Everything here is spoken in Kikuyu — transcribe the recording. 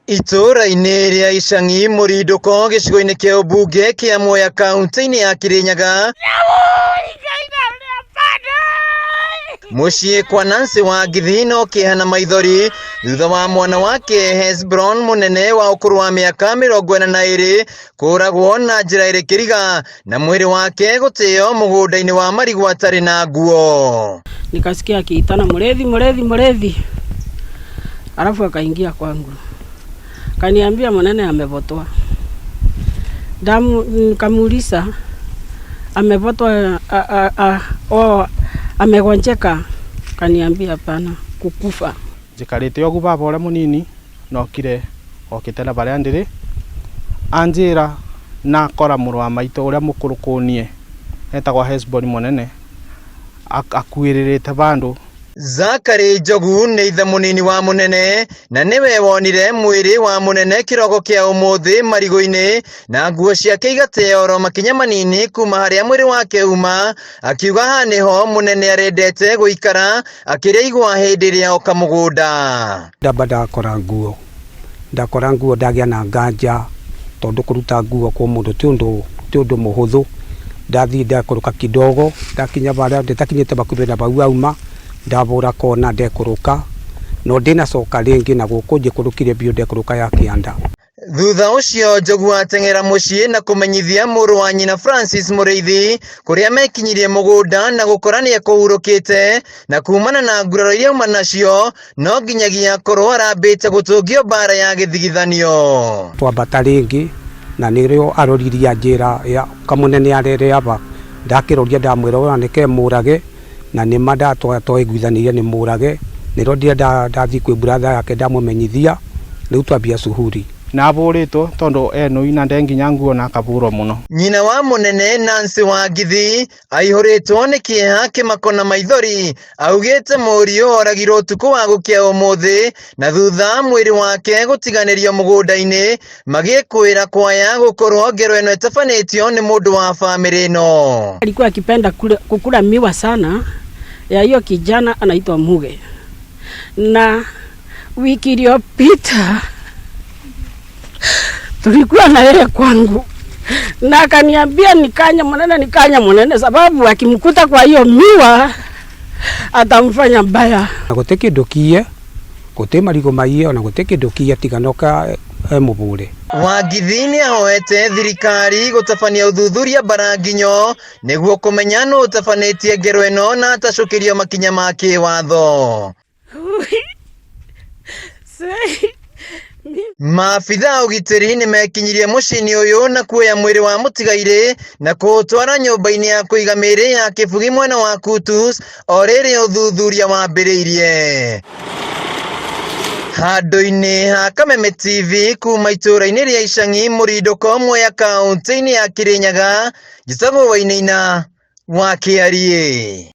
Itũũra-inĩ rĩa Icang'i Mũrindũko gĩcigo-inĩ kĩa ũmbunge kĩa Mwea kaunti-inĩ ya Kirinyaga mũciĩ kwa Nancy Wangithi no kĩeha na maithori thutha wa mwana wake Hesbron mũnene wa ũkũrũ wa mĩaka 42 kũragwo na njĩra ĩrĩ kĩriga na mwĩrĩ wake gũtĩo mũgũnda-inĩ wa marigũ atarĩ na nguo. Nikasikia akiitana mlevi, mlevi, mlevi, alafu akaingia kwangu kaniambia Munene amevotwa. Damu, nikamuuliza amevotwa o amegonjeka? Kaniambia hapana, kukufa. Njikarite ogu baba uria munini nokire okite na baria ndiri anjira nakora mũrũ wa maitũ ũrĩa mũkũrũ kũnie etagwo Hesbon Mũnene akuĩrĩrĩte bandũ. Zakary Njogu nĩ ithe mũnini wa Mũnene na nĩwe wonire mwĩrĩ wa Mũnene kĩroko kĩa ũmũthĩ marigũ-inĩ na nguo ciake igateo oro makinya manini kuma harĩa mwĩrĩ wake uma, akiuga haha nĩho Mũnene arendete gũikara akĩrĩa igwa hĩndĩ ĩrĩa oka mũgũnda. Ndamba ndakora nguo, ndakora nguo ndagĩa na nganja tondu kuruta nguo kwa mundu ti undu muhuthu. Ndathii ndekũrũka kidogo, ndakinya baria nditakinyite bakubi na bau auma, ndabura kona ndekũrũka no ndinacoka ringi na guku njikũrũkire biũ ndekũrũka ya kianda. Thutha ũcio Njogu ateng'era mũciĩ na kũmenyithia mũrũ wa nyina Francis Mũrĩithi kũrĩa mekinyirie mũgũnda na gũkora nĩekũhurũkĩte na kumana na nguraro iria auma nacio no nginyagia akorwo arambĩte gũtũngio mbara ya gĩthigithanio. Twambata rĩngĩ na nĩrĩo aroririe anjĩra ya kamũnene arere aba, ndakĩroria ndamwĩra ona nĩke mũrage na nĩma twaiguithanirie nĩ mũrage nĩrĩo ndire ndathiĩ kwĩ brother yake ndamũmenyithia rĩu twambia cuhuri. Na abũrĩtwo tondũ enũi na nde nginya nguo na akabũrwo mũno. Nyina wa Mũnene Nancy Wangithi aihũrĩtwo nĩ kĩeha kĩmako na maithori augĩte mũriũ oragirwo ũtukũ wa gũkĩa ũmũthĩ na thutha mwĩrĩ wake gũtiganĩrio mũgũnda-inĩ magĩkwĩra kwaya gũkorwo ngero ĩno ĩtabanĩtio nĩ mũndũ wa bamĩrĩ ĩno. Alikuwa akipenda kukula miwa sana ya hiyo kijana anaitwa Muge, na wiki iliyopita tulikuwa na yeye kwangu na akaniambia nikanya Munene, nikanya Munene, sababu akimkuta kwa hiyo miwa atamfanya mbaya. Na gũtirĩ kĩndũ kiye, gũtirĩ marigũ maiye ona gũtirĩ kĩndũ kiye tiga no ka mũbũre. Wangithi nĩahoete thirikari gũtabania ũthuthuria mbaranginyo nĩguo kũmenya nũ ũtabanĩtie ngero ĩno na atacũkĩrio makinya ma kĩwatho. Maabitha a ũgitĩri nĩmekinyirie mũciĩ-inĩ ũyũ na kuoya mwĩrĩ wa mũtigairĩ na kũũtwara nyũmba-inĩ ya kũiga mĩĩrĩ ya Kĩbugi mwena wa Kutus o rĩrĩ ũthuthuria wambĩrĩirie. Handũ-inĩ ha Kameme TV kuma itũũra-inĩ rĩa Icang'i Mũrindũko Mwea kaunti-inĩ ya Kirinyaga, njĩtagwo Wainaina wa Kĩariĩ.